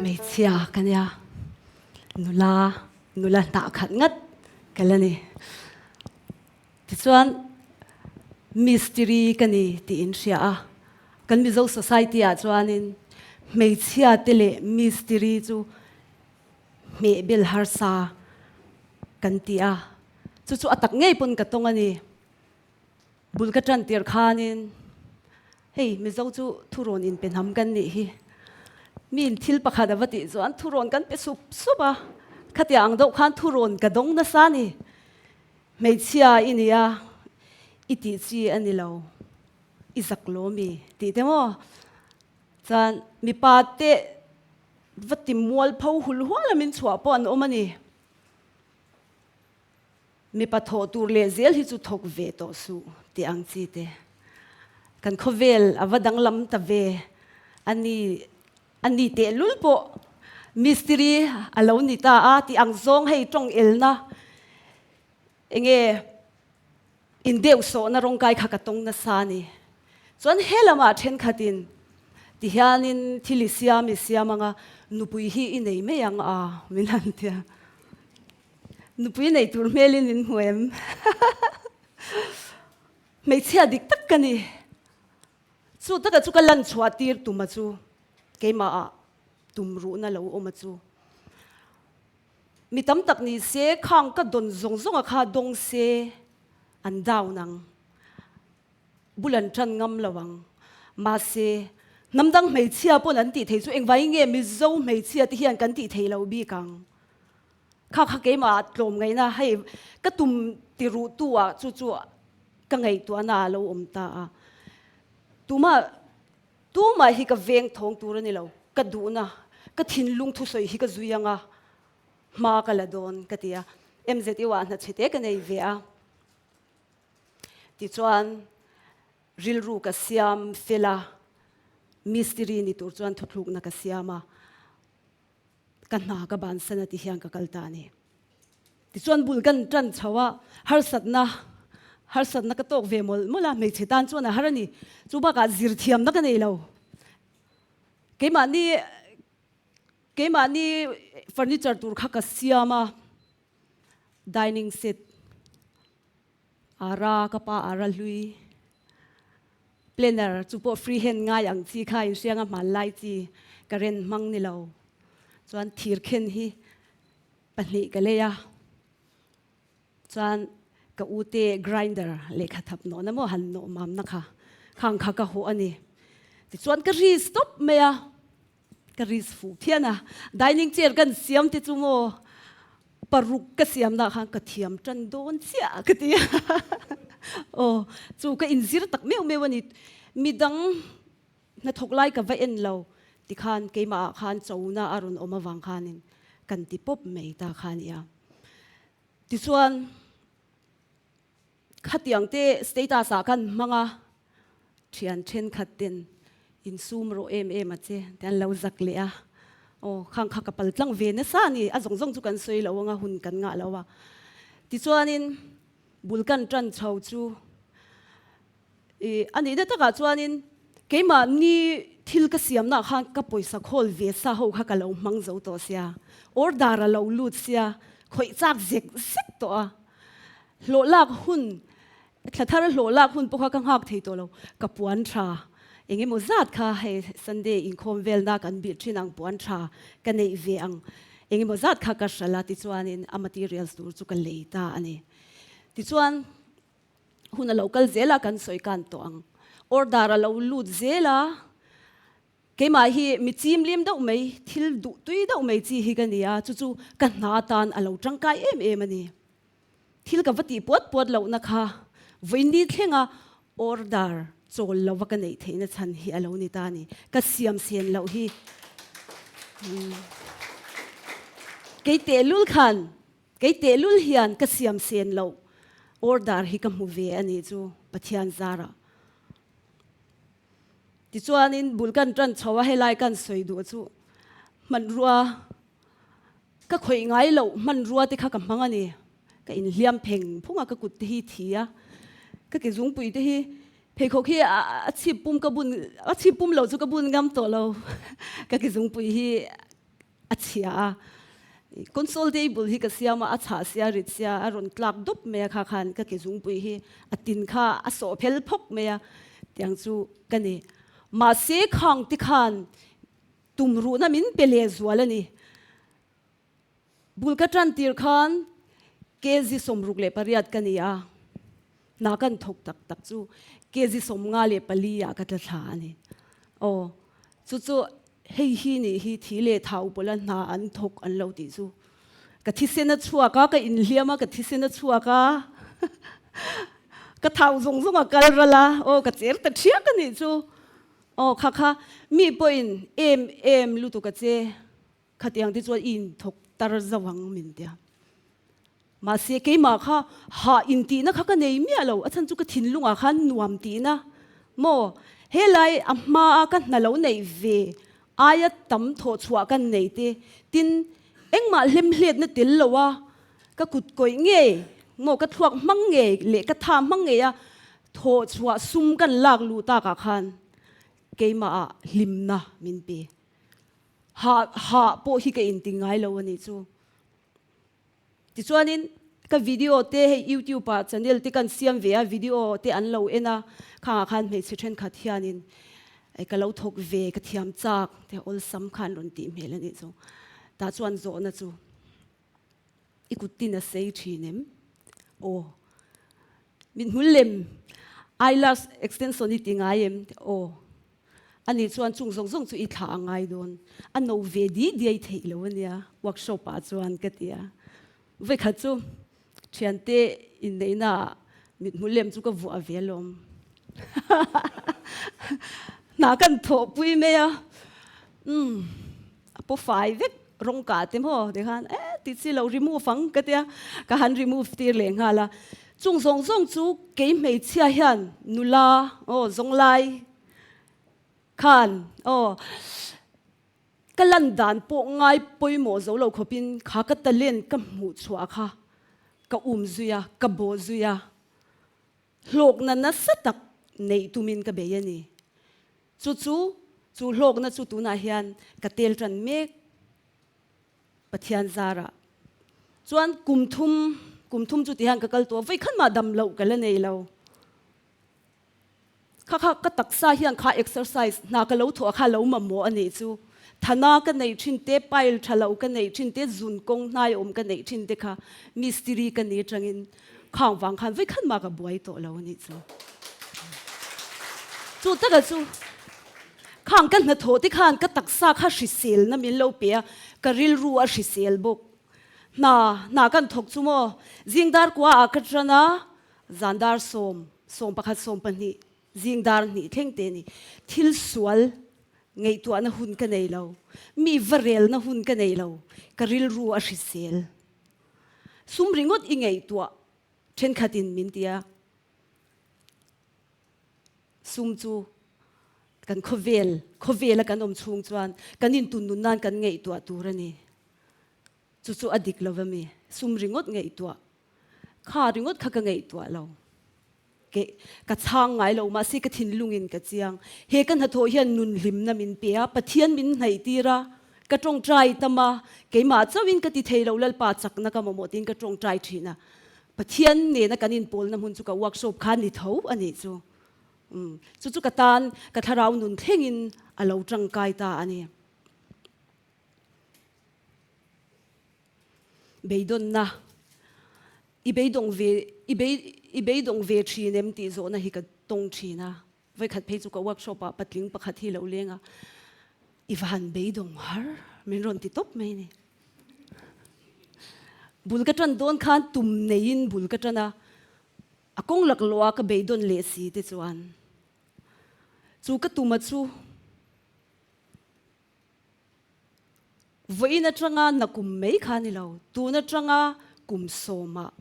Hmeichhia ka nia, nula nula hnah khat ngat ka la ni. Tichuan mistiri ka ni tih in hria a, kan Mizo society ah chuanin hmeichhia te leh mistiri chu hmehbel harsa kan ti a, chu chu a tak ngei pawn ka tawng a ni. Bul ka tan tir khanin hei Mizo chu thurawn inpe hnam kan nih hi. Miin thil pakhat a va tih chuan thurawn kan pe sup sup a, khatiang ang deuh khan thurawn ka dawng nasa a ni. Hmeichhia i nia, i tih chi a ni lo, i zak lo mi tih te maw? Chuan mipa te va ti mualpho hul hual a min chhuah pawh an awm a ni. Mipa thawh tur leh zel hi chu thawk ve tawh suh tih ang chi te. Kan khawvel a va danglam ta ve a ni a ni tehlul pawh mistiri a lo ni ta a tih ang zawng hei tawng elna enge indeuhsawhna rawngkai kha ka tawng nasa a ni. Chuan he lamah thenkhatin tihianin thil i siam i siam anga nupui hi i nei mai ang a min han tia. Nupui nei tur hmelin min hmu em? Hmeichhia dik tak ka ni. Chu taka chu ka lan chhuah tir tum a chu keimahah tum ruhna lo awm a chu. Mi tam tak ni se khang ka dawn zawng zawng a kha dawng se an down ang. Bul an tan ngam lo ang. Mahse hnam dang hmeichhia pawn an tih thei chu engvangin nge Mizo hmeichhia te hian kan tih thei lo bik ang? Kha kha keimah tlawm ngaihna hei ka tum ti ruh tu ah chu chu ka ngaihtuahna a lo awm ta a. Tumah tumah hi ka veng thawng tur a ni lo, ka duhna, ka thinlung thusawi hi ka zui anga hma ka la dawn ka ti a. MZU ah hna chhe te ka nei ve a. Tichuan rilru ka siam fel a, mistiri ni tur chuan thuthlukna ka siam a. Ka hna ka bansan a ti hian ka kal ta a ni. Tichuan bul kan tan chho a, harsatna harsatna ka tawk ve mawlh mawlh a, hmeichhe tan chuan a har a ni. Chu bakah zirthiamna ka nei lo. Keimahni keimahni furniture tur kha ka siam a, dining set. Ara ka pa ara hlui planner chu pawh free hand ngai ang chi kha inhriang a hmanlai chi current hmang ni lo chuan thir khen hi pahnih ka lei a chuan ka u te grinder lehkha thap nawhna maw han nawh mamna kha khang kha ka hawh a ni tichuan ka ri stop mai a. Ka ris fuh phian a, dining chair kan siam te chu maw paruk ka siam nah khan ka thiam tan dawn chiah ka ti a, aw chu ka inzir tak meuh meuh a ni, midang hnathawk lai ka va en lo tikhan keimah ah khan chona a rawn awm avang khanin kan ti pawp mai ta kha a nia. Tichuan. Khatiang te status ah khan hmang a, thian thenkhat ten insum rawh em em a che te an lo zak leh a, aw khang kha ka pal tlang ve nasa a ni, a zawng zawng chu kan sawi lo anga hun kan ngah lo a. Tichuanin bul kan tan chho chu I a nihna takah chuanin keimahni thil ka siamnaah khan ka pawisa khawl ve sa ho kha ka lo hmang zo tawh sia, order a lo lut sia, khawih chak zek zek tawh a. Hlawh lak hun, thla thar hlawh lak hun pawh kha ka nghak thei tawh lo, ka puan tha eng emaw zat kha hei Sunday inkhawm velna kan bilh thin ang puan tha ka neih ve ang eng emaw zat kha ka hralh a tichuanin a materials tur chu ka lei ta a ni. Tichuan. Hun a lo kal zel a, kan sawi kan tawh ang. Order a lo lut zel a, keimah hi mi chim lim deuh mai, thil duh tui deuh mai chi hi ka ni a, chu chu ka hna atan a lo tangkai em em a ni. Thil ka va tih puat puat lohna kha vawiin thlenga order chawl lova ka neih theihna chhan hi a lo ni ta a ni. Ka siam sen loh hi kei tehlul khan Kei tehlul hian ka siam sen loh order hi ka hmu ve a nih chu Pathian zarah. Tichuanin bul kan tan chho a, helai kan sawi duh chu hmanrua ka khawih ngai loh hmanrua te kha ka hmang a ni. Ka inhliam pheng phung a, ka kut te hi thi a, ka ke zungpui te hi pheikhawk hi a chhip pum ka bun a chhip pum loh chu ka bun ngam tawh lo. Ka ke zungpui hi. A chhia a. Console table hi ka siam a, a chhah sia rit sia a rawn tlak dup mai a kha khan ka ke zungpui hi a tin kha a sawh phel phawk mai a tiang chu ka ni. Mahse khang te khan tumruhna min pe leh zual a ni. Bul ka tan tir khan kg 68 ka ni a, hna kan thawk tak tak chu kg 54 ah ka tla thla a ni. Aw, chu chu hei hi nih hi thi leh thau pawla hna an thawk an lo tih chu. Ka thisen a chhuak a, ka inhliam a, ka thisen a chhuak a, ka thau zawng zawng a kal ral a, aw ka cher ta thiak a nih chu. Aw kha kha mi pawhin em em lutuk a che. Khatiang te chuan i inthawk tar zauh ang min tia. Mahse keimah kha hah intihna kha ka nei miah lo, a chhan chu ka thinlungah khan nuam tihna maw? Helai a hmaa ka hna lo neih ve aia tam thawh chhuah kan nei te, tin engmah hlemhletna tel lo a ka kut kawih ngei maw, ka thluak hmang ngei leh ka tha hmang ngei a thawh chhuah sum kan lak luh takah khan keimah ah hlimna min pe. Hah hah pawh hi ka inti ngai lo a nih chu. Tichuanin ka video te hei YouTube ah channel te kan siam ve a, video te an lo en a, khangah khan hmeichhe thenkhat hianin ka lo thawk ve, ka thiam chak te awlsam khan rawn tih hmel a nih chu. Tah chuan zawhna chu i kut tin a sei thin em? Aw. Mithmul lem eyelash extension i ti ngai em? Aw. Ani chuan chung zawng zawng chu i thlah a ngai dawn, a no ve di diai theih lo a nia, workshop ah chuan ka ti a. Vawikhat chu thiante inneihna ah mithmul lem chu ka vuah ve alawm. Hna kan thawhpui mai a, umm a paw fai vek rawng kah te maw tikhan e ti chi lo remove ang ka tia, ka han remove tir leh nghal a. Chung zawng zawng chu kei hmeichhia hian nula aw zawnglai Khan, aw, ka lan dan pawh ngai pawimawh zo lo khawpin kha ka talent ka hmuh chhuah kha ka um zui a, ka bawh zui a, hlawkna nasa tak neih tumin ka bei a ni. Chu chu, chu hlawkna chu tunah hian ka tel tan mek Pathian zarah. Chuan kum thum, kum thum chu tihian ka kal tawh a, vawikhat mah dam loh ka la nei lo. Kha kha ka taksa hian kha exercise hna ka lo thawh kha lo mamawh a nih chu. Thana ka neih thin te, pile tha lo ka neih thin te, zun kawng hnai awm ka neih thin te kha mistiri ka ni atangin khang vang khan vawikhat mah ka buai tawh lo a nih chu. Chu taka chu khang ka hnathawh te khan ka taksa kha hriselna min lo pe a, ka rilru a hrisel bawk. Hna hna kan thawk chu maw zing dar kua ah ka tan a, Zan dar sawm, 11, 12, zing dar hnih thleng te ni. Thil sual ngaihtuahna hun ka nei lo, mi va relna hun ka nei lo, ka rilru a hrisel. Sum ringawt i ngaihtuah thenkhatin min ti a, sum chu kan khawvel, khawvela kan awm chhung chuan kan intunnun nan kan ngaihtuah tur a ni. Chu chu a dik lo va mi, sum ringawt ngaihtuah Kha ringawt kha ka ngaihtuah lo. Ke ka chhang ngai lo, mahse ka thinlungin ka chiang. He ka hnathawh hian nun hlimna min pe a, Pathian min hnaihtir a, ka tawngtai tam a, keimah chauhin ka ti thei lo, Lalpa chakna ka mamawh tiin ka tawngtai thin a. Pathian nena kan inpawlna hmun chu ka workshop kha ni tho a nih chu. Umm, chu chu ka tan ka thlarau nun thlengin a lo tangkai ta a ni. Beidawnna, I beidawng ve, i bei, i beidawng ve thin em tih zawhna hi ka tawng thin a. Vawikhat phei chu ka workshop ah patling pakhat hi lo leng a, i va han beidawng har min rawn ti tawp mai ni. Bul ka tan dawn khan tum neiin bul ka tan a, a kawng laklawh a ka beidawn leh si te chuan chu ka tuma chu, Vawiin atanga na kum mai kha ni lo, tun atanga kum sawmah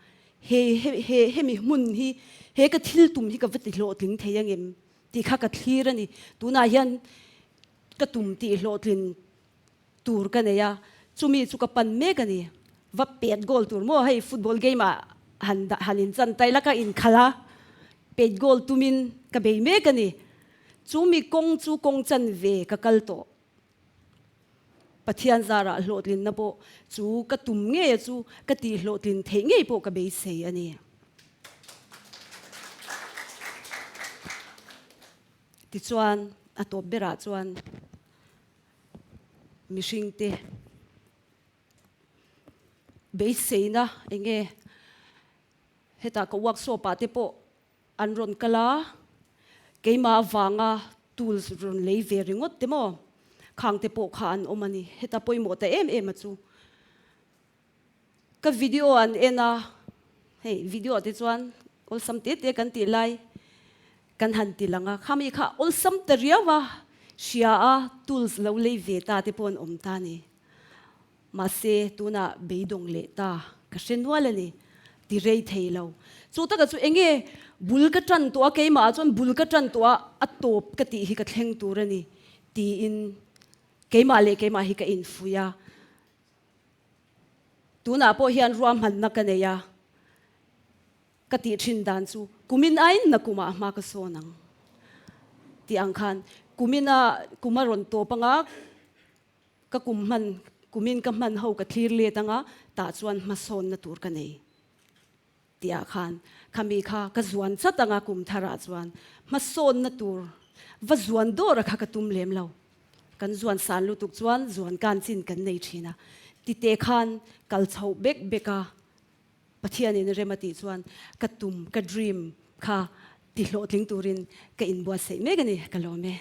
he he hemi hmun hi he ka thil tum hi ka va ti hlawhtling thei angem tih kha ka thlir a ni. Tunah hian ka tum tih hlawhtlin tur ka nei a, chumi chu ka pan mek a ni. Va pet goal tur maw hei football game ah han han inchan tai la ka inkhalh a, pet goal tumin ka bei mek a ni. Chumi kawng chu kawng chanve ka kal tawh. Pathian zarah hlawhtlinna pawh chu ka tum ngei a chu ka tih hlawhtlin theih ngei pawh ka beisei a ni. Tichuan a tawp berah chuan mihringte beiseina enge hetah ka workshop ah te pawh An rawn kal a, keimah avanga tools rawn lei ve ringawt te maw? Khang te pawh kha an awm a ni. Heta pawimawh ta em em a chu. Ka video an en a, hei video ah te chuan awlsam te te kan tih lai kan han ti lang a, khami kha awlsam ta riau a, hria a tools lo lei ve ta te pawh an awm ta a ni. Mahse, tunah beidawng leh ta ka hre nual a ni, ti rei thei lo. Chu taka chu enge bul ka tan tawh a, keimah ah chuan bul ka tan tawh a, a tawp ka tih hi ka thleng tur a ni, tiin keimah leh keimah hi ka infuih a. Tunah pawh hian ruahmanna ka nei a, ka tih thin dan chu kumin aiin na kumah hma ka sawn ang tih ang khan kumina kum a rawn tawp anga, Ka kum hman, kumin ka hman ho ka thlir let anga tah chuan hmasawnna tur ka nei tihah khan khami kha ka zuan chat anga kum tharah chuan hmasawnna tur va zuan dawra kha ka tum lem lo. Kan zuan san lutuk chuan zuan kan chin kan nei thin a, tite khan kal chhoh bek bek a Pathianin rem a tih chuan ka tum, ka dream kha ti hlawhtling turin ka inbuatsaih mek a ni, ka lawm e.